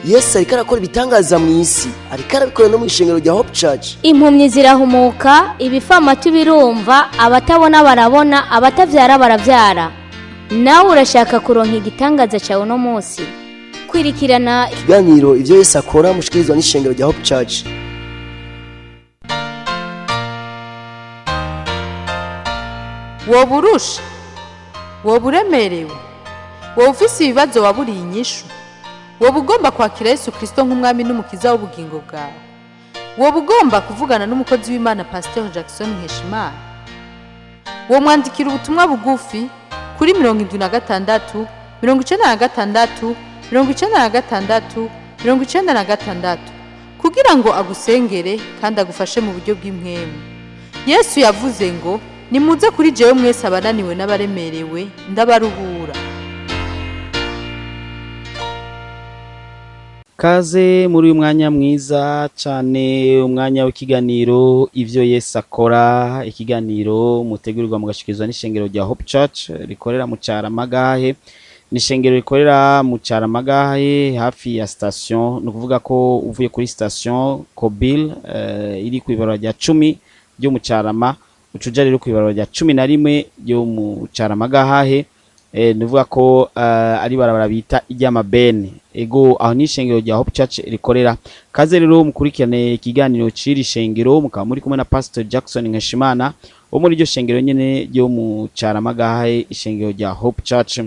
Yesu ariko arakora ibitangaza mu isi, ariko arabikora no mu ishengero rya Hope Church. Impumyi zirahumuka, ibifamatu birumva, abatabona barabona, abatavyara baravyara. Nawe urashaka kuronka igitangaza cyawe uno munsi? Kwirikirana ikiganiro ivyo Yesu akora mushikirizwa n'ishengero rya Hope Church. Woba urusha, woba uremerewe, woba ufise ibibazo waburiye inyishu, woba ugomba kwakira Yesu Kristo nk'umwami n'umukiza w'ubugingo bwawe, woba ugomba kuvugana n'umukozi w'Imana Pasteur Jackson Nkeshimana, womwandikira ubutumwa bugufi kuri 76 96 96 96 kugira ngo agusengere kandi agufashe mu buryo bw'impwemu. Yesu yavuze ngo: "Nimuze kuri jewe mwese abananiwe n'abaremerewe, ndabaruhura." Kaze muri uyu mwanya mwiza cyane, umwanya w'ikiganiro ivyo Yesu akora, ikiganiro mutegurirwa mugashikirizwa n'ishengero rya Hope Church rikorera mu Caramagahe. Ni ishengero rikorera mu Caramagahe hafi ya station, ni ukuvuga ko uvuye kuri station Kobil iri ku ibarabara rya 10 ryo mu Carama, ucuja rero ku ibarabara rya 11 ryo mu Caramagahe. Ni ukuvuga ko ari barabara bita iry'amabene. Ego, aho ni ishengero rya Hope Church rikorera. Kaze rero mukurikirane ikiganiro c'iri shengero, mukaba muri kumwe na Pastor Jackson Nkeshimana wo muri iryo shengero nyene ryo mu Caramagahe, ishengero rya Hope Church.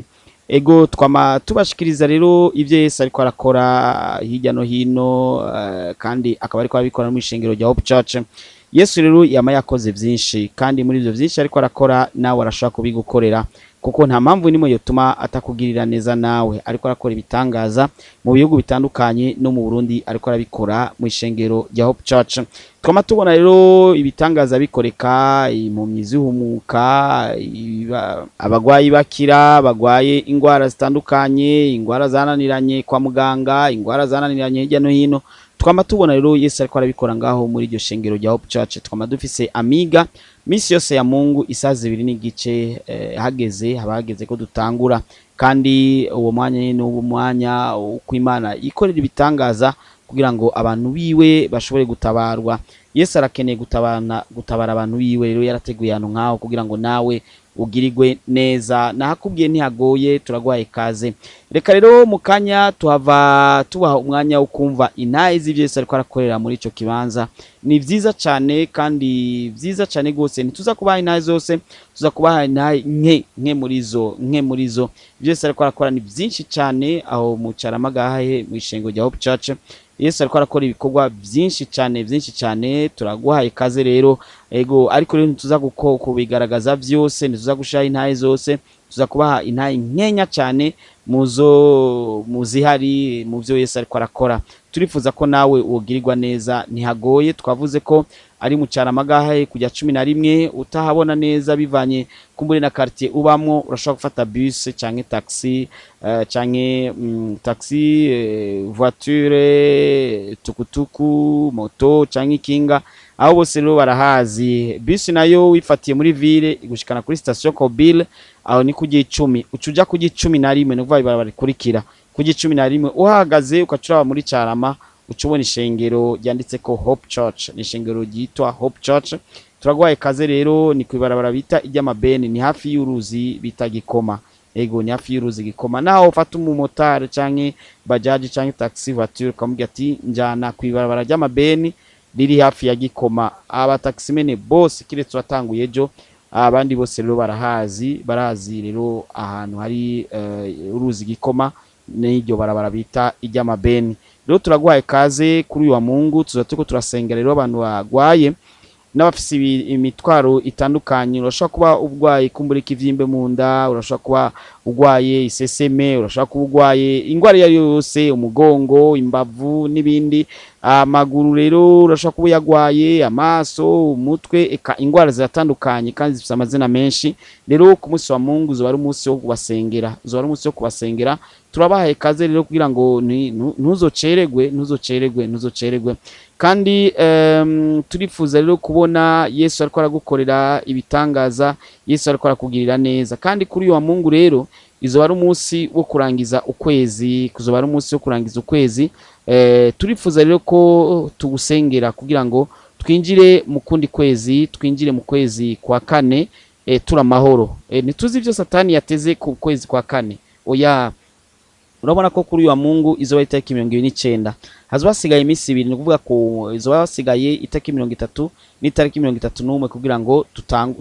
Ego, twama tubashikiriza rero ivyo Yesu ariko arakora hirya no hino, kandi akaba ariko abikora mu ishengero rya Hope Church. Yesu rero yama yakoze vyinshi, kandi muri ivyo vyinshi ariko arakora nawe arashobora kubigukorera, kuko nta mpamvu nimwe yotuma atakugirira neza nawe. Ariko arakora ibitangaza mu bihugu bitandukanye no mu Burundi, ariko arabikora mu ishengero rya Hope Church. Twama tubona rero ibitangaza bikoreka, impumyi zihumuka, abagwayi bakira, bagwaye ingwara zitandukanye, ingwara zananiranye kwa muganga, ingwara zananiranye hirya no hino. Twama tubona rero Yesu ariko arabikora ngaho muri iryo shengero rya Hope Church. Twama dufise amiga misi yose ya Mungu isaha 2:15, hageze haba hageze ko dutangura, kandi uwo mwanya nyene uwo mwanya uko Imana ikorera ibitangaza kugira ngo abantu biwe bashobore gutabarwa. Yesu arakeneye gutabara abantu biwe, rero yarateguye ahantu nkaho kugira ngo nawe ugirirwe neza. Nahakubwiye ntihagoye, turaguhaye ikaze. Reka rero mu kanya tuhava tubaha umwanya wo kumva intahe z'ivyo Yesu ariko arakorera muri ico kibanza. Ni vyiza cane kandi vyiza cane gose. Ntituza kubaha intahe zose, tuza kubaha intahe nke nke muri zo, nke muri zo. Ivyo Yesu ariko arakora ni vyinshi cane aho mu Caramagahe mu ishengo rya Hope Church. Yesu ariko arakora ibikorwa vyinshi cane, vyinshi cane. Turaguhaye ikaze rero. Ego, ariko rero ntituza kubigaragaza vyose, ntituza gushira intahe zose, tuza kubaha intahe nkenya cane muzo muzihari mu vyo Yesu ariko arakora. Turifuza ko nawe wogirirwa neza, ntihagoye. Twavuze ko ari mu Caramagahe kujya 11, utahabona neza bivanye kumbure na quartier ubamwo, urashobora gufata bus canke taxi, canke taxi, voiture, tukutuku, moto canke ikinga. Aho bose rero barahazi. Bus nayo wifatiye muri ville igushikana kuri station Kobil, aho ni kujya 10, ucuja kujya 11, ni ukuvuga ibarabara rikurikira kujya 11, uhagaze ukacuraba muri Carama ucubona ishengero ryanditse ko Hope Church. Ni ishengero ryitwa Hope Church. Turaguhaye kaze rero, ni kwibarabara bita iry'amabeni, ni hafi y'uruzi bita Gikoma. Ego, ni hafi y'uruzi Gikoma. Naho ufata umumotari canke bajaji canke taxi voiture ukamubwira ati njana kwibarabara ry'amabeni riri hafi ya Gikoma, aba taximene bose kiretse watanguye ejo, abandi bose rero barahazi, barahazi rero ahantu hari uruzi Gikoma n'iryo barabara bita iry'amabeni. Rero turaguhaye kaze kuri uyu wa Mungu, tuza turiko turasengera rero abantu bagwaye n'abafise imitwaro itandukanye. Urashobora kuba urwaye kumbura ikivyimbe mu nda, urashobora kuba urwaye iseseme, urashobora kuba urwaye ingwara iyo ari yo yose, umugongo, imbavu n'ibindi, amaguru rero urashobora kuba uyagwaye, amaso, umutwe, eka ingwara ziratandukanye kandi zifise amazina menshi. Rero ku munsi wa Mungu uzoba ari umunsi wo kubasengera, uzoba ari umunsi wo kubasengera. Turabahaye kaze rero kugira ngo ntuzoceregwe, ntuzoceregwe, ntuzoceregwe. Kandi turifuza rero kubona Yesu ariko aragukorera ibitangaza, Yesu ariko arakugirira neza. Kandi kuri uyu wa Mungu rero izoba ari umunsi wo kurangiza ukwezi, kuzoba ari umunsi wo kurangiza ukwezi. Turifuza rero ko tugusengera kugira ngo twinjire mu kundi kwezi, twinjire mu kwezi kwa kane turi amahoro. Ntituzi ibyo Satani yateze ku kwezi kwa kane, oya. Urabona ko kuri uyu wa Mungu izoba itariki 29, hazoba hasigaye iminsi ibiri, ni ukuvuga ko izoba hasigaye itariki 30 n'itariki 31 kugira ngo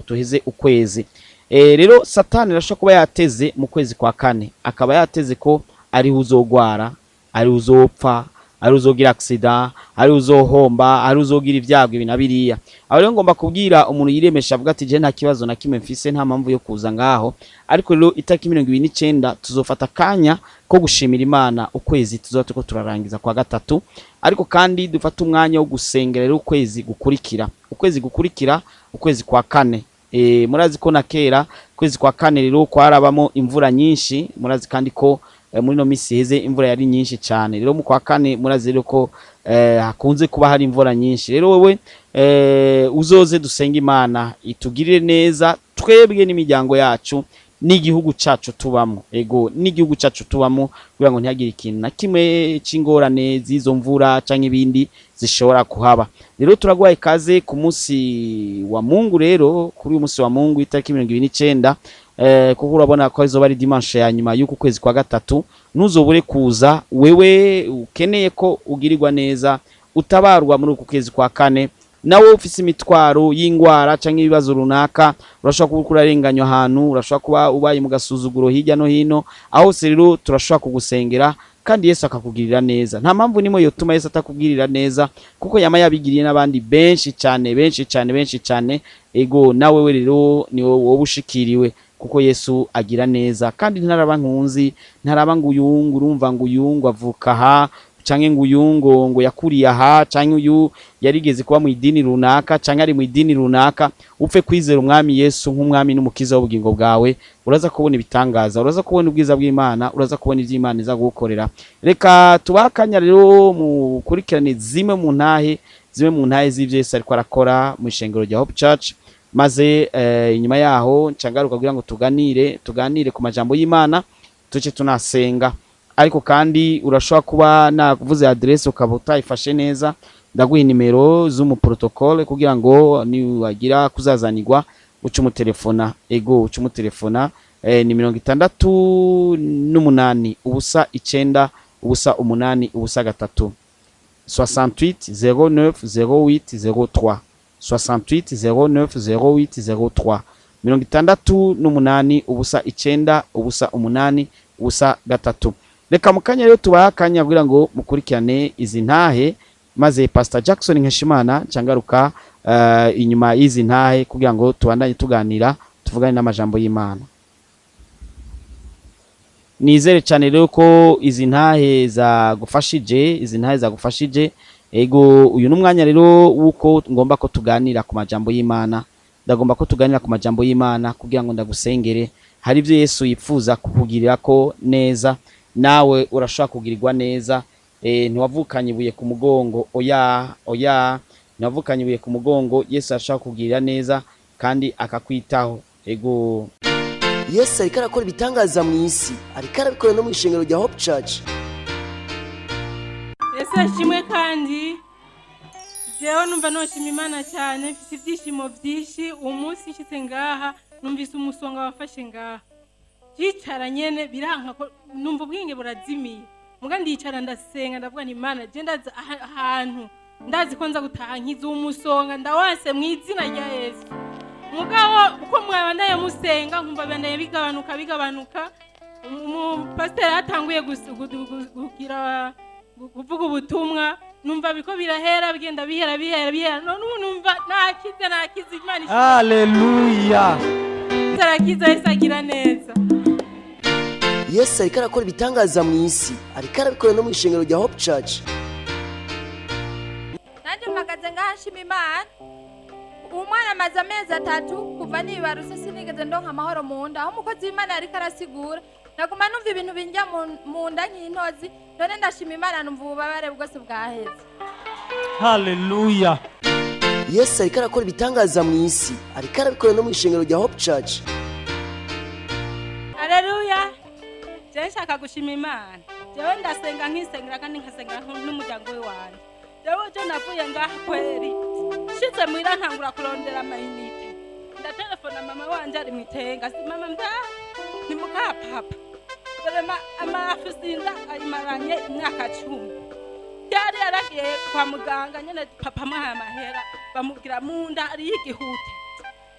tuheze ukwezi. Rero Satani arashobora kuba yateze mu kwezi kwa kane, akaba yateze ko ariho uzogwara, ariho uzopfa, ari uzogira accident, ari uzohomba, ari uzogira ibyago, ibi na biriya. Aho rero ngomba kubwira umuntu yiremesha avuga ati je nta kibazo na kimwe mfise, nta mpamvu yo kuza ngaho. Ariko rero itariki 29 tuzofata akanya ko gushimira Imana ukwezi tuzoba turiko turarangiza kwa gatatu, ariko kandi dufate umwanya wo gusengera rero ukwezi gukurikira, ukwezi gukurikira, ukwezi kwa kane. Murazi ko na kera ukwezi kwa kane rero kwarabamo imvura nyinshi, murazi kandi ko muri no misi iheze imvura yari nyinshi cyane. Rero mu kwa kane murazi rero ko hakunze kuba hari imvura nyinshi. Rero wewe uzoze dusenga Imana itugirire neza twebwe n'imiryango yacu n'igihugu cacu tubamo, ego n'igihugu cacu tubamo, kugira ngo ntihagire ikintu na kimwe c'ingorane z'izo mvura canke ibindi zishobora kuhaba. Rero turaguhaye ikaze ku munsi wa Mungu. Rero kuri uyu munsi wa Mungu itariki 29, kuko urabona ko izoba ari dimanche ya nyuma y'uku kwezi kwa gatatu, ntuzobure kuza wewe ukeneye ko ugirirwa neza, utabarwa muri uku kwezi kwa kane. Nawe ufise imitwaro y'ingwara canke ibibazo runaka, urashobora kuba uriko urarenganywa ahantu, urashobora kuba ubaye mu gasuzuguro hirya no hino, aho hose rero turashobora kugusengera kandi Yesu akakugirira neza. Nta mpamvu nimwe yotuma Yesu atakugirira neza, kuko yama yabigiriye n'abandi benshi cyane, benshi cyane, benshi cyane. Ego nawe we rero ni wowe ushikiriwe, kuko Yesu agira neza kandi ntaraba nkunzi, ntaraba ngo uyungu, urumva ngo uyungu avuka aha, canke ngo uyu ngo yakuriye aha, canke uyu yarigeze kuba mu idini runaka, canke ari mu idini runaka. Upfe kwizera umwami Yesu nk'umwami n'umukiza w'ubugingo bwawe, uraza kubona ibitangaza, uraza kubona ubwiza bw'Imana, uraza kubona ivyo Imana iza gukorera. Reka tubahe akanya rero mukurikirane zimwe mu ntahe, zimwe mu ntahe z'ivyo Yesu ariko arakora mu ishengero rya Hope Church, maze inyuma yaho ncangaruka kugira ngo tuganire ku majambo y'Imana, tuce tunasenga. Ariko kandi urashobora kuba nakuvuze adresse ukaba utayifashe neza, ndaguha nimero z'umuprotocole kugira ngo niwagira kuzazanirwa uce umutelefona. Ego uce umutelefona, ni 68 0 9 0 8 0 3, 68 09 08 03, 68 09 08 03, 68 0 9 0 8 0 3. Reka mukanya rero tubahe akanya kugira ngo mukurikirane izi ntahe, maze Pastor Jackson Nkeshimana cangaruka inyuma y'izi ntahe kugira ngo tubandanye tuganira, tuvugane n'amajambo y'Imana. Nizere cyane rero ko izi ntahe zagufashije, izi ntahe zagufashije. Ego uyu n'umwanya rero wuko ngomba ko tuganira ku majambo y'Imana. Ndagomba ko tuganira ku majambo y'Imana kugira ngo ndagusengere. Hari ibyo Yesu yifuza kukugirira ko neza, nawe urashobora kugirirwa neza. Ntiwavukanye ibuye ku mugongo, oya oya, ntiwavukanye ibuye ku mugongo. Yesu arashobora kukugirira neza kandi akakwitaho. Ego Yesu ariko arakora ibitangaza mu isi, ariko arabikora no mu ishengero rya Hope Church. Yesu ashimwe. Kandi jewe numva noshima Imana cyane, mfise ibyishimo byinshi. Uwo munsi nshitse ngaha numvise umusonga wafashe ngaha, yicara nyene biranka ko numva ubwenge burazimiye. Muga ndicara ndasenga, ndavuga nti Imana, je ndazi ahantu ndazi ko nza gutaha nkiza umusonga, ndawanse mu izina rya Yesu. Mugabo uko mwabandaye musenga nkumva bandaye bigabanuka bigabanuka. Umupasiteri yatanguye kugira kuvuga ubutumwa, numva biko birahera, bigenda bihera bihera bihera. None ubu numva nakize, nakize. Imana ishimwe. Haleluya. Arakiza, Yesu agira neza. Yesu ariko arakora ibitangaza mu isi, ariko arabikora no mu ishengero rya Hope Church. Nanjye mpagaze ngaha nshima Imana. Uwo mwana amaze amezi 3 kuva nibarutse, sinigeze ndonka amahoro mu nda. Aho umukozi w'Imana yariko arasigura, naguma numva ibintu binjya mu nda nk'intozi. None ndashima Imana, numva ububabare bwose bwaheze. Haleluya. Yesu ariko arakora ibitangaza mu isi, ariko arabikora no mu ishengero rya Hope Church. Haleluya. nshaka gushima Imana. Jewe ndasenga nkisengera kandi nkasenga n'umuryango wanje. Jewe jo navuye ngaha kweri nshitse muhira ntangura kurondera amayinite, ndatelefona mama wanje ari mwitenga, si mama mba ni muka papa vraiment amafisinda ayimaranye imyaka 10. Yari yaragiye kwa muganga nyene papa amuhaye amahera bamubwira munda ari igihute.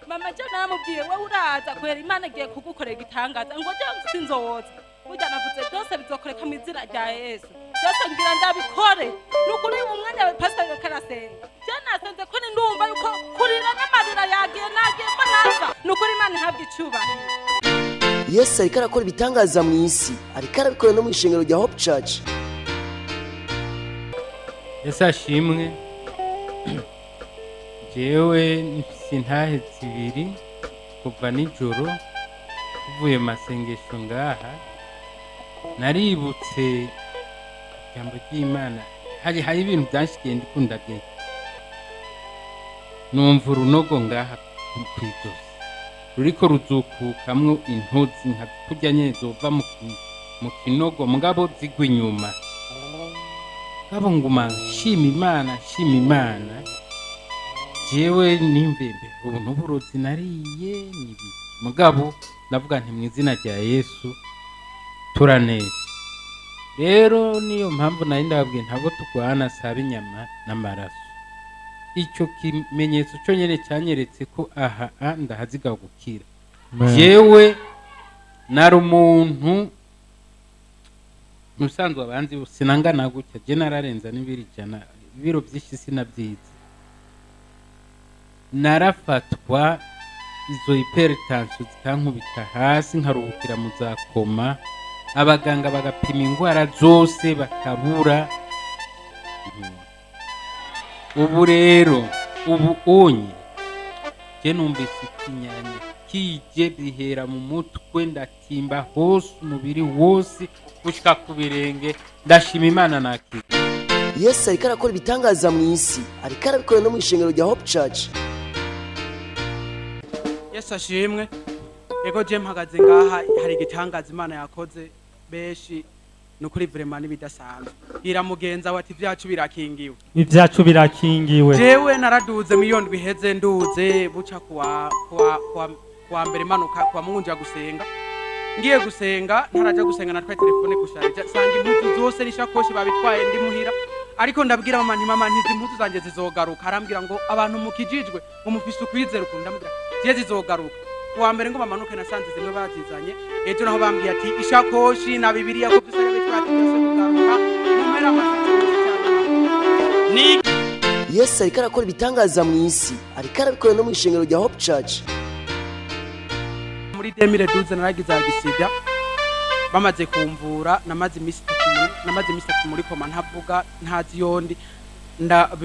Mama je namubwiye we uraza kwera Imana igiye kugukorera igitangaza, ngo je sinzoza. Burya navuze byose bizokoreka mu izina rya Yesu, byose ngira ndabikore. Nukuri umwanya we pastor karasenga, je nasenze ko ndumva yuko kurira n'amarira yagiye nagiye ko naza. Nukuri Imana ihabwa icubahiro. Yesu ariko arakora ibitangaza mu isi, ariko arabikora no mu ishengero rya Hope Church. Yesu ashimwe. Jewe mfise intahe zibiri kuva nijoro tuvuye mu masengesho ngaha, naributse ijambo ry'Imana. Hari ibintu byanshikiye ndikunda bye, numva urunogo ngaha kw'ijosi ruriko ruzukukamwo intozi nka kurya nyene zova mu kinogo mugabo zigwa inyuma. Ngabo nguma nshima Imana, nshima Imana. Jewe nimvembe ubu n'uburozi nariye nibi, mugabo ndavuga nti mu izina rya Yesu turanesha. Rero niyo mpamvu nari ndababwiye ntabwo turwana saba inyama n'amaraso. Icyo kimenyetso cyo nyene cyanyeretse ko aha ndahaziga gukira. Jewe nari umuntu musanzwe abanzi sinangana gutya, je nararenza n'ibiro 100, ibiro byinshi sinabyize. Narafatwa izo hypertension zikankubita hasi nkaruhukira mu za koma, abaganga bagapima ingwara zose bakabura. Ubu rero ubu unye je numvise ikinyanya kije bihera mu mutwe, ndatimba hose umubiri wose gushika ku birenge. Ndashima Imana nakira. Yesu ariko arakora ibitangaza mu isi, ariko arabikora no mu ishengero rya Hope Church. Yesu ashimwe. Ego je mpagaze ngaha hari igitangaza Imana yakoze beshi nukuri vraiment nibidasanzwe. Gira mugenza wati ibyacu birakingiwe. Ibyacu birakingiwe. Jewe naraduze miliyoni biheze nduze buca kuwa mbere manuka kwa munja gusenga. Ngiye gusenga ntaraja gusenga natwaye telefone kusharija sanga impuzu zose n'ishakoshi babitwaye ndi muhira. Ariko ndabwira mama nti mama ntizi impuzu zanje zizogaruka. Arambwira ngo abantu mukijijwe ngo mufise ukwizera ukuntu, ndamubwira je zizogaruka. Kuwa mbere ngo bamanuke nasanze zimwe bazizanye, ejo naho bambwiye ati ishakoshi na Bibiliya ko byose bitwaye byose kugaruka. Numera amashyi cyane. Yesu ariko arakora ibitangaza mu isi, ariko arabikora no mu ishengero rya Hope Church. Muri 2012 naragize agisida, bamaze kumvura namaze imisi 3 muri koma ntavuga ntazi yondi,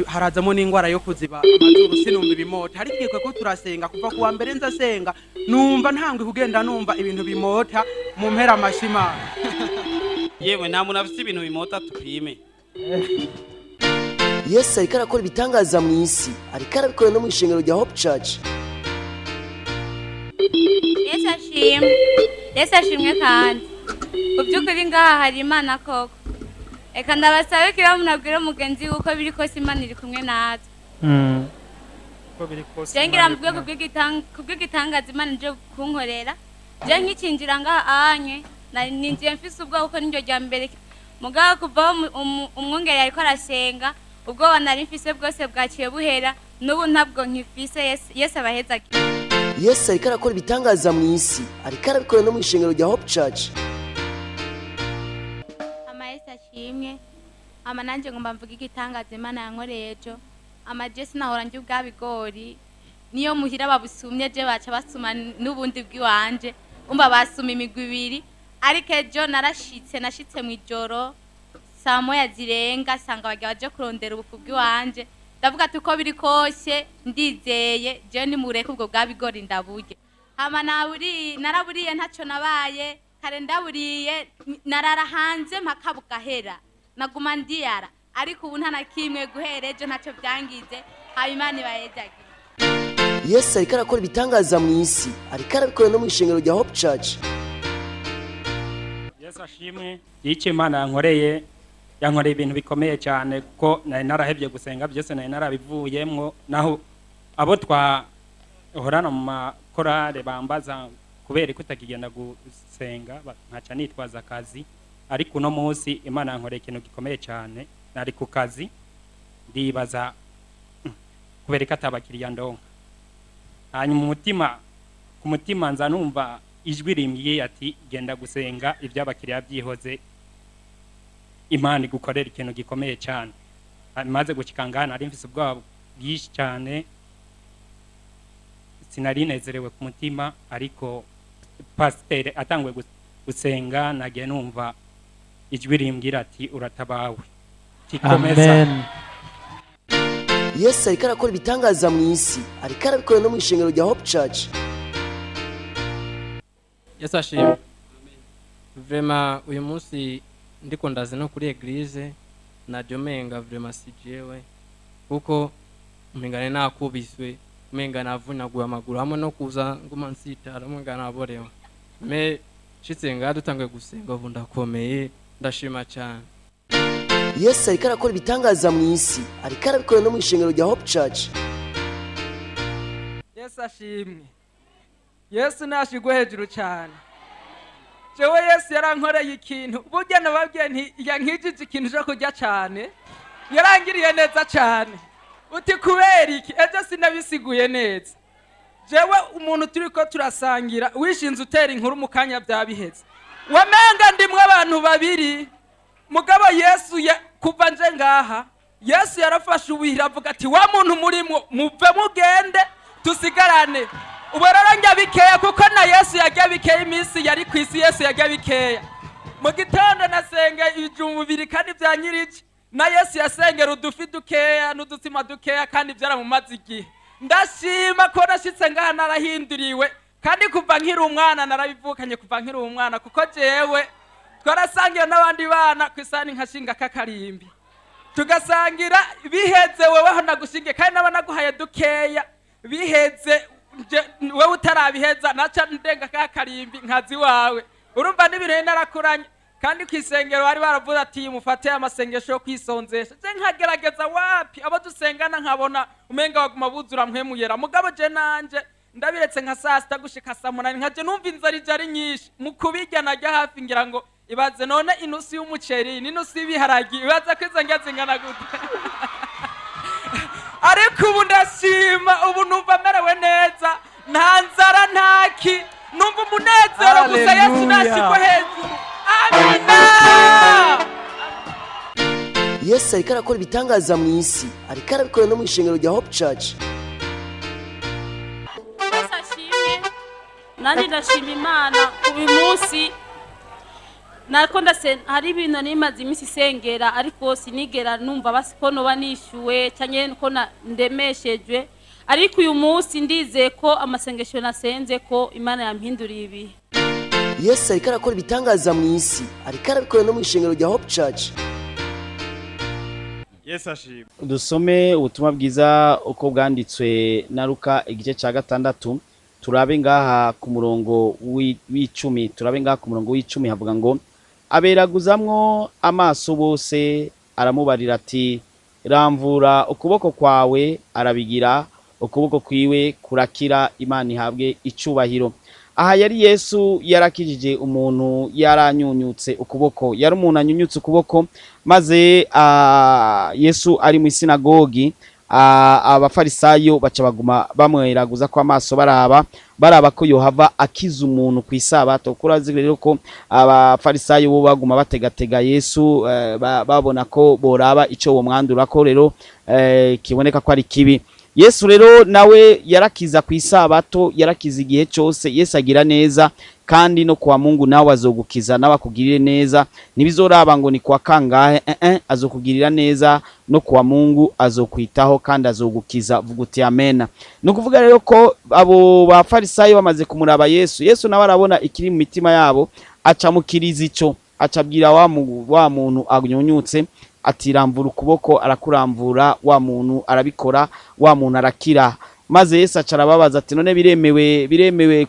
harazamo n'ingwara yo kuziba amazuru sinumva ibimota. Hari igihe ko turasenga kuva kuwa mbere nzasenga numva ntangwe kugenda numva ibintu bimota mu mpera amashima. Yewe nta muntu afite ibintu bimota tupime. Yesu ariko arakora ibitangaza mu isi, ariko arabikora no mu ishengero rya Hope Church. Yesu ashimwe. Yesu ashimwe kandi mu by'ukuri ngaha hari Imana koko. Eka ndabasabe kira umuntu abwira mugenzi we uko biri kose Imana iri kumwe natwe. Uko biri kose. Je ngira mvuge kubw'igitangaza Imana ije kunkorera. Je nkicinjira ngaha anye ninjiye mfise ubwoba kuko niryo rya mbere. Mugabo kuva umwungere ariko arasenga, ubwoba nari mfise bwose bwaciye buhera, n'ubu ntabwo nkifise. Yesu abahezagire. Yesu ariko arakora ibitangaza mu isi, ariko arabikora no mu ishengero rya Hope Church. Ama Yesu ashimwe. Ama nanje ngomba mvuge igitangaza Imana yankoreye ejo. Ama je sinahora ndya ubwabigori, niyo muhira babusumye je baca basuma n'ubundi bw'iwanje, umva basuma imigwi ibiri. Ariko ejo narashitse, nashitse mu ijoro saa moya zirenga, sanga bagiye baje kurondera ubufu bw'iwanje. Ndavuga ati uko biri kose ndizeye je nimureke ubwo bwabigori ndaburye. Hama naraburiye ntaco nabaye, kare ndaburiye narara hanze mpaka bugahera, naguma ndiyara. Ariko ubu nta na kimwe guhera ejo ntaco byangize. Haba Imana ibahezagiye. Yesu ariko arakora ibitangaza mu isi, ariko arabikora no mu ishengero rya Hope Church. Yesu ashimwe. Icyo Imana yankoreye, yankoreye ibintu bikomeye cyane, kuko nari narahebye gusenga byose, nari narabivuyemwo. Naho abo twahorana mu makorale bambaza kubera ko utakigenda gusenga, nkaca nitwaza akazi. Ariko uno munsi Imana yankoreye ikintu gikomeye cyane. Nari ku kazi, ndibaza kubera ko atabakiriya ndonka. Hanyuma umutima ku mutima nza numva ijwi rimbwiye ati: "Genda gusenga, iby'abakiriya byihoze, Imana igukorera ikintu gikomeye cyane." Maze gushika ngaha nari mfise ubwoba bwinshi cyane, sinari nezerewe ku mutima. Ariko pasiteri atanguye gusenga, nagiye numva ijwi rimbwira ati: "Uratabawe, tikomeza." Amen. Yesu ariko arakora ibitangaza mu isi, ariko arabikora no mu ishengero rya Hope Church. Yesu ashimwe. Vraiment, uyu munsi ndiko ndaza no kuri église, najyo menga vraiment si jewe, kuko umenga nari nakubiswe, umenga navunaguye amaguru, hamwe no kuza nguma nsitara, umenga naborewe. Mais nshitse ngaha dutanguye gusenga, ubu ndakomeye, ndashima cyane. Yesu ariko arakora ibitangaza mu isi, ariko arabikora no mu ishengero rya Hope Church. Yesu ashimwe. Yesu nashigwe hejuru cyane. Jewe Yesu yarankoreye ikintu. Burya nababwiye nti yankijije ikintu cyo kurya cyane, yarangiriye neza cyane. Uti kubera iki? Ejo sinabisiguye neza. Jewe umuntu turi ko turasangira, wishinze utera inkuru, mu kanya byabiheze, wamenga ndimwe abantu babiri. Mugabo Yesu kuva nje ngaha, Yesu yarafashe ubuhira, avuga ati: "Wa muntu murimwo muve, mugende, tusigarane." Ubu rero njya bikeya, kuko na Yesu yarya bikeya. Iminsi yari ku isi Yesu yarya bikeya. Mu gitondo nasenga ibijumbu bibiri kandi bya nyiriki. Na Yesu yasengera udufi dukeya n'udutsima dukeya, kandi byaramumaze igihe. Ndashima ko nashyitse ngaha narahinduriwe, kandi kuva nkiri umwana narabivukanye, kuva nkiri umwana, kuko jewe twarasangira n'abandi bana ku isahani, nkashinga k'akarimbi tugasangira. Biheze, wewe nagushinge, kandi naba naguhaye dukeya. Biheze, wewe utarabiheza, naca ndenga ka karimbi nkazi iwawe. Urumva n'ibintu narakuranye. Kandi ku isengero bari baravuze ati: "Mufate amasengesho yo kwisonzesha." Je nkagerageza, wapi. Abo dusengana nkabona umenga baguma buzura mpwemuyera. Mugabo je nanje ndabiretse nka 6:00 gushika 8:00, nkaje numva inzara ije ari nyinshi. Mu kubirya najya hafi, ngira ngo ibaze none inusu y'umuceri n'inusu y'ibiharagi, ibaze ko izo ndya zingana gute? Ariko ubu ndashima, ubu numva merewe neza, nta nzara, ntaki, numva umunezero gusa. Yesu nashikwe hejuru. Amina. Yesu ariko arakora ibitangaza mu isi, ariko arabikora no mu ishengero rya Hope Church. Yesu ashimwe. Nanjye ndashima Imana uyu munsi. Nariko ndase, hari ibintu nimaze iminsi isengera, ariko sinigera numva basi ko noba nishyuwe cyangwa ko ndemeshejwe. Ariko uyu munsi ndizeye ko amasengesho nasenze, ko Imana yampinduriye ibihe. Yesu ariko arakora ibitangaza mu isi, ariko arabikora no mu ishengero rya Hope Church. Yesu ashimwe. Dusome ubutumwa bwiza uko bwanditswe na Luka, igice cya 6. Turabe ngaha ku murongo w'10. Turabe ngaha ku murongo w'10, havuga ngo: "Aberaguzamwo amaso bose, aramubarira ati: 'Ramvura ukuboko kwawe.' Arabigira, ukuboko kwiwe kurakira. Imana ihabwe icubahiro." Aha yari Yesu yarakijije umuntu yaranyunyutse ukuboko, yari umuntu anyunyutse ukuboko. Maze Yesu ari mu isinagogi, abafarisayo baca baguma bamweraguza ko amaso, baraba ko yohava akiza umuntu ku isabato. Kuko urazi rero ko abafarisayo bo baguma bategatega Yesu, babona ko boraba ico bomwandura ko rero kiboneka ko ari kibi. Yesu rero nawe yarakiza ku isabato, yarakiza igihe cyose. Yesu agira neza, kandi no kwa Mungu nawe azogukiza, nawe akugirire neza. Ntibizoraba ngo ni kwa kangahe, azokugirira neza no kwa Mungu, azokwitaho kandi azogukiza. Vuga uti amena. Ni ukuvuga rero ko abo bafarisayo bamaze kumuraba Yesu, Yesu nawe arabona ikiri mu mitima yabo, aca mukiriza ico, acabwira wa muntu anyunyutse ati: "Ramvura ukuboko." Arakuramvura, wa muntu arabikora, wa muntu arakira. Maze Yesu aca arababaza ati: "None biremewe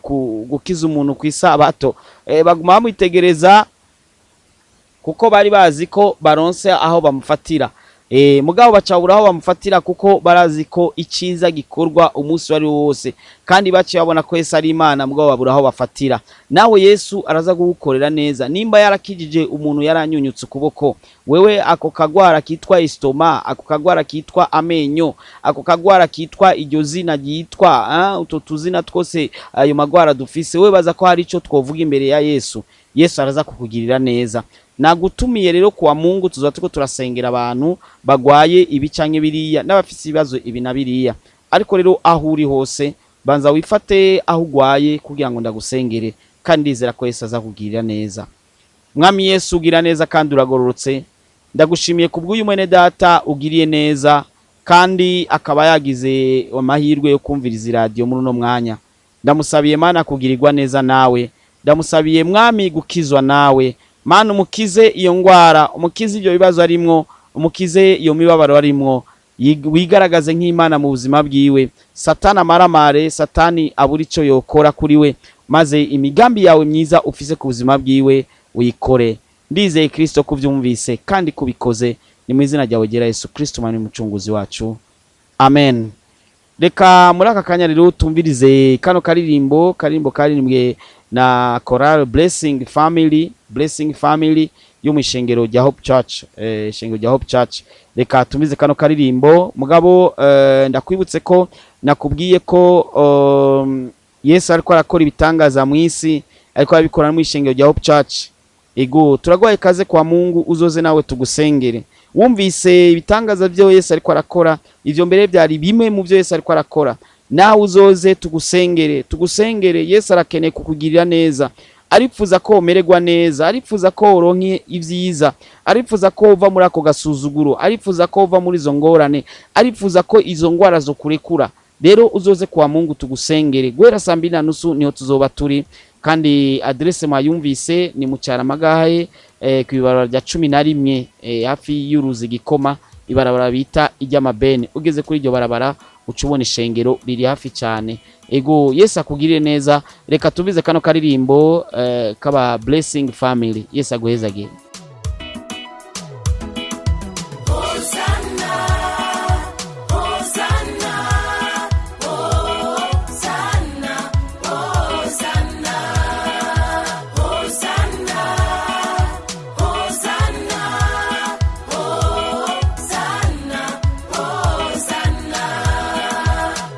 gukiza umuntu ku isabato?" Baguma bamwitegereza. Kuko bari bazi ko baronse aho bamufatira. Mugabo bacabura aho bamufatira, kuko barazi ko iciza gikorwa umunsi wari wose, kandi baciye babona ko Yesu ari Imana, mugabo babura aho bafatira. Nawe Yesu araza kugukorera neza. Nimba yarakijije umuntu yaranyunyutse ukuboko, wewe ako kagwara kitwa istoma, ako kagwara kitwa amenyo, ako kagwara kitwa iryo zina ryitwa utwo tuzina twose, ayo magwara dufise, wewe baza ko hari ico twovuga imbere ya Yesu. Yesu araza kukugirira neza. Nagutumiye rero kuwa Mungu tuzoba turiko turasengera abantu bagwaye ibi canke biriya, n'abafise ibibazo ibi na biriya. Ariko rero aho uri hose, banza wifate aho ugwaye kugira ngo ndagusengere, kandi ndizera ko Yesu aza kugirira neza. Mwami Yesu, ugira neza kandi uragororotse. Ndagushimiye kubw'uyu mwene data ugiriye neza, kandi akaba yagize amahirwe yo kumviriza iradiyo muri uno mwanya. Ndamusabiye Mana kugirirwa neza nawe, ndamusabiye Mwami gukizwa nawe. Mana, umukize iyo ngwara, umukize ibyo bibazo arimwo, umukize iyo mibabaro arimwo, wigaragaze nk'Imana mu buzima bwiwe. Satani amaramare, Satani abura ico yokora kuri we, maze imigambi yawe myiza ufise ku buzima bwiwe uyikore. Ndizeye Kristo kuvyumvise kandi kubikoze. Ni mu izina ryawe ryera Yesu Kristo, Mwami mucunguzi wacu, amen. Reka muri aka kanya rero tumvirize kano karirimbo, karirimbo karirimbwe na Choral Blessing Family, Blessing Family yo mu ishengero rya Hope Church, ishengero rya Hope Church. Reka tumvize kano karirimbo. Mugabo ndakwibutse ko nakubwiye ko Yesu ariko arakora ibitangaza mu isi, ariko arabikora mu ishengero rya Hope Church. Ego, turaguhaye ikaze kwa Mungu, uzoze nawe tugusengere. Wumvise ibitangaza byo Yesu ariko arakora, ivyo mbere byari bimwe mu byo Yesu ariko arakora. Nawe uzoze tugusengere, tugusengere. Yesu arakeneye kukugirira neza, aripfuza ko umererwa neza, aripfuza ko uronka ivyiza, aripfuza ko uva muri ako gasuzuguro, aripfuza ko uva muri izo ngorane, aripfuza ko izo ngwara zo kurekura. Rero uzoze kwa Mungu tugusengere. Guhera saa 2:30 niho tuzoba turi, kandi adresse mwayumvise ni mu Cyaramagahe, ku ibarabara rya 11, hafi y'uruzi Gikoma, ibarabara bita iry'Amabene. Ugeze kuri iryo barabara uca ubona ishengero riri hafi cyane. Ego, Yesu akugirire neza. Reka tubize kano karirimbo kaba Blessing Family. Yesu aguhezagire. Hosanna, Hosanna, Hosanna, Hosanna, Hosanna, Hosanna, Hosanna, Hosanna,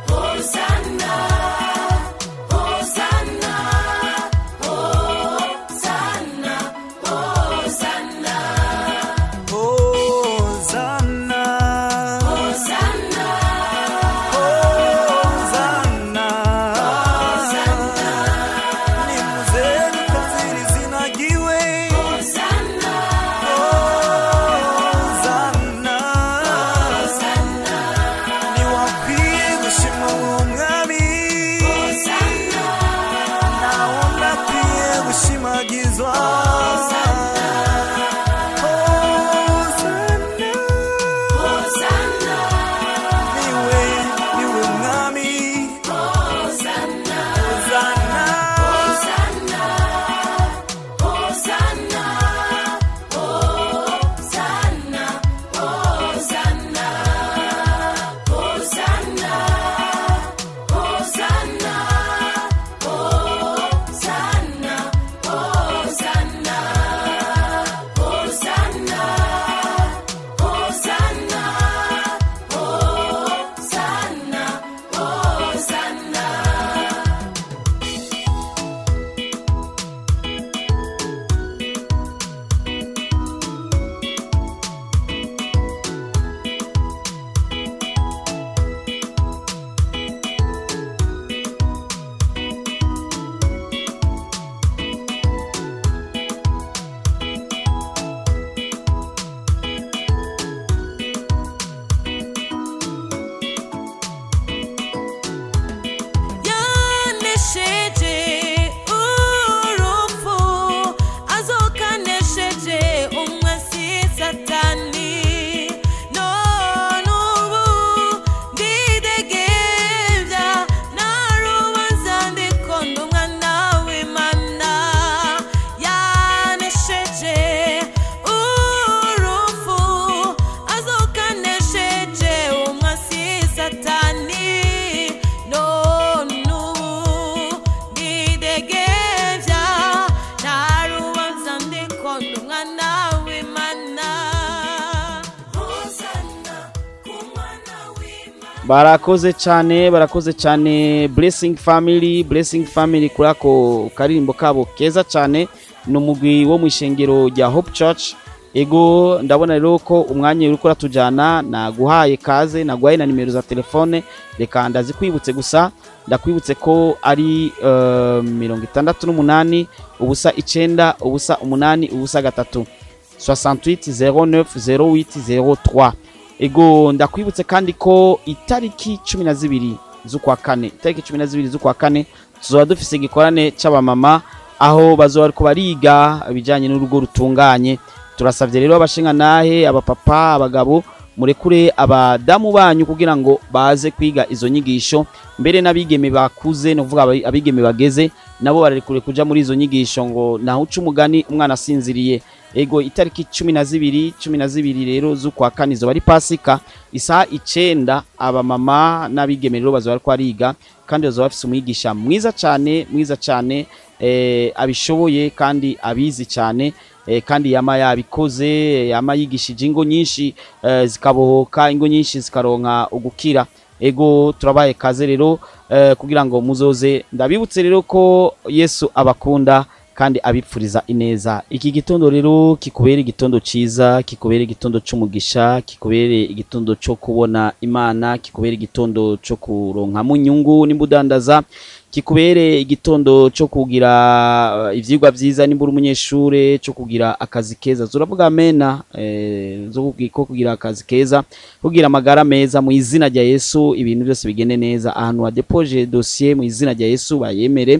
Hosanna, Hosanna, Hosanna, Hosanna. Barakoze cyane, barakoze cyane. Blessing Family, Blessing Family, kuri ako karirimbo kabo keza cyane. Ni umugwi wo mu ishengero rya Hope Church. Ego, ndabona rero ko umwanya uri kuratujyana. Naguhaye kaze, naguhaye na nimero za telefone, reka ndazikwibutse gusa. Ndakwibutse ko ari 68 0 9 0 8 0 3, 68 09 08 03. Ego, ndakwibutse kandi ko itariki 12 z'ukwa kane, itariki 12 z'ukwa kane, tuzoba dufise igikorane c'abamama, aho bazoba bariko bariga ibijanye n'urugo rutunganye. Turasavye rero abashingantahe, abapapa, abagabo, murekure abadamu banyu kugira ngo baze kwiga izo nyigisho. Mbere n'abigeme bakuze, no kuvuga abigeme bageze, nabo bararekure kuja muri izo nyigisho, ngo naho uca umugani umwana asinziriye. Ego, itariki 12, 12 rero z'ukwa kane, izo bari Pasika, isaha 9, abamama n'abigeme rero bazoba bariko bariga, kandi bazoba bafise umwigisha mwiza cyane, mwiza cyane, abishoboye kandi abizi cyane, kandi yama yabikoze, yama yigishije ingo nyinshi, zikabohoka, ingo nyinshi zikaronka ugukira. Ego, turabaye kaze rero kugira ngo muzoze. Ndabibutse rero ko Yesu abakunda kandi abipfuriza ineza. Iki gitondo rero kikubere igitondo ciza, kikubere igitondo c'umugisha, kikubere igitondo co kubona Imana, kikubere igitondo co kuronkamo inyungu nimba udandaza, kikubere igitondo co kugira ivyigwa vyiza nimba uri umunyeshure, co kugira akazi keza. Zuravuga amena, zo ko kugira akazi keza, kugira amagara meza mu izina rya Yesu, ibintu byose bigende neza. Ahantu wadepoje dossier, mu izina rya Yesu bayemere.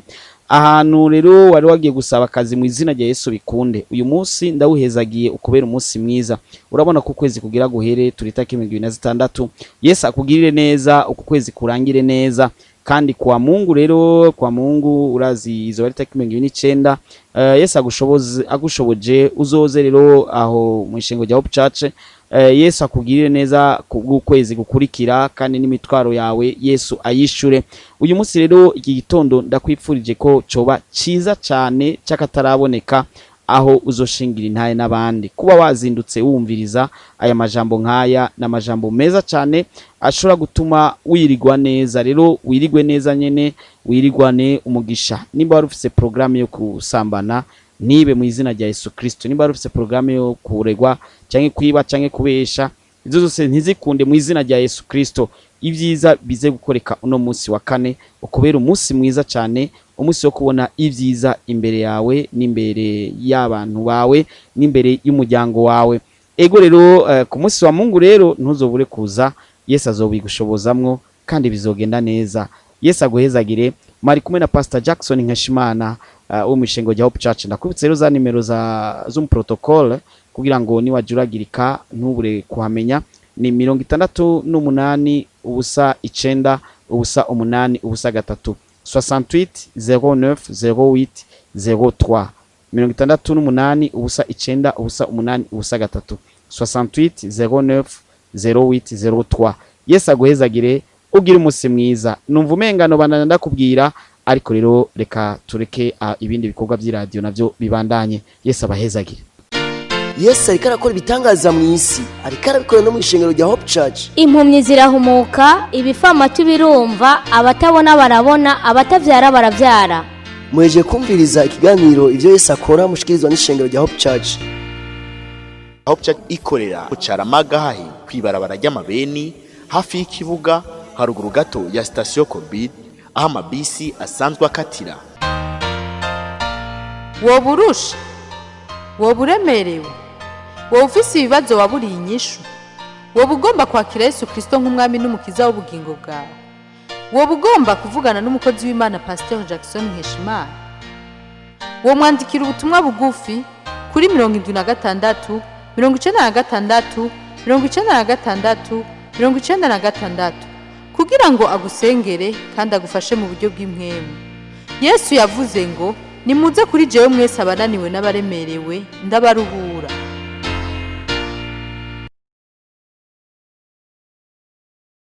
Ahantu rero wari wagiye gusaba akazi, mu izina rya Yesu bikunde. Uyu munsi ndawuhezagiye ukubera umunsi mwiza. Urabona ko ukwezi kugira guhere, turi tariki 26. Yesu akugirire neza, uku kwezi kurangire neza. Kandi kwa Mungu rero, kwa Mungu urazi izo bari tariki 29. Yesu agushoboze, agushoboje uzoze rero aho mu ishengo rya Hope Church. Yesu akugirire neza kubw'ukwezi gukurikira, kandi n'imitwaro yawe Yesu ayishure. Uyu munsi rero, iki gitondo, ndakwipfurije ko coba ciza cyane cy'akataraboneka, aho uzoshingira intaye n'abandi kuba wazindutse wumviriza aya majambo nk'aya. Ni amajambo meza cyane ashobora gutuma wirigwa neza. Rero wirigwe neza nyene, wirigwane umugisha. Nimba wari ufise porogaramu yo gusambana, nibe mu izina rya Yesu Kristo. Nimba wari ufise porogaramu yo kuregwa canke kwiba canke kubesha, izo zose ntizikunde mu izina rya Yesu Kristo. Ibyiza bize gukoreka uno munsi wa kane, ukubera umunsi mwiza cyane, umunsi wo kubona ibyiza imbere yawe n'imbere y'abantu bawe n'imbere y'umuryango wawe. Ego rero, ku munsi wa Mungu rero ntuzobure kuza. Yesu azobigushobozamwo kandi bizogenda neza. Yesu aguhezagire. Mari kumwe na Pastor Jackson Nkeshimana, wo mu ishengo rya Hope Church. Ndakubitse rero za nimero za Zoom protocol kugira ngo niwajuragirika ntubure kuhamenya. Ni 68 0 9 0 8 0 3, 68 09 08 03, 68 0 9 0 8 0 3, 68 09 08 03. Yesu aguhezagire, ugira umunsi mwiza. Numva umengano bandanya ndakubwira, ariko rero reka tureke ibindi bikorwa by'iradiyo navyo bibandanye. Yesu abahezagire. Yesu ariko arakora ibitangaza mu isi, ariko arabikora no mu ishengero rya Hope Church. Impumyi zirahumuka, ibifamatu birumva, abatabona barabona, abatavyara baravyara. Muheje kumviriza ikiganiro Ivyo Yesu Akora, mushikirizwa n'ishengero rya Hope Church. Hope Church ikorera ku Caramagahahi, kw'ibarabara ry'amabeni, hafi y'ikibuga, haruguru gato ya sitasiyo Kobil, aho amabisi asanzwe akatira. Woba urusha, woba uremerewe, woba ufise ibibazo waburiye inyishu, woba ugomba kwakira Yesu Kristo nk'umwami n'umukiza w'ubugingo bwawe, woba ugomba kuvugana n'umukozi w'Imana Pasteur Jackson Nkeshimana, womwandikira ubutumwa bugufi kuri 76 96 96 96 kugira ngo agusengere kandi agufashe mu buryo bw'impwemu. Yesu yavuze ngo: "Nimuze kuri jewe mwese abananiwe n'abaremerewe, ndabaruhura."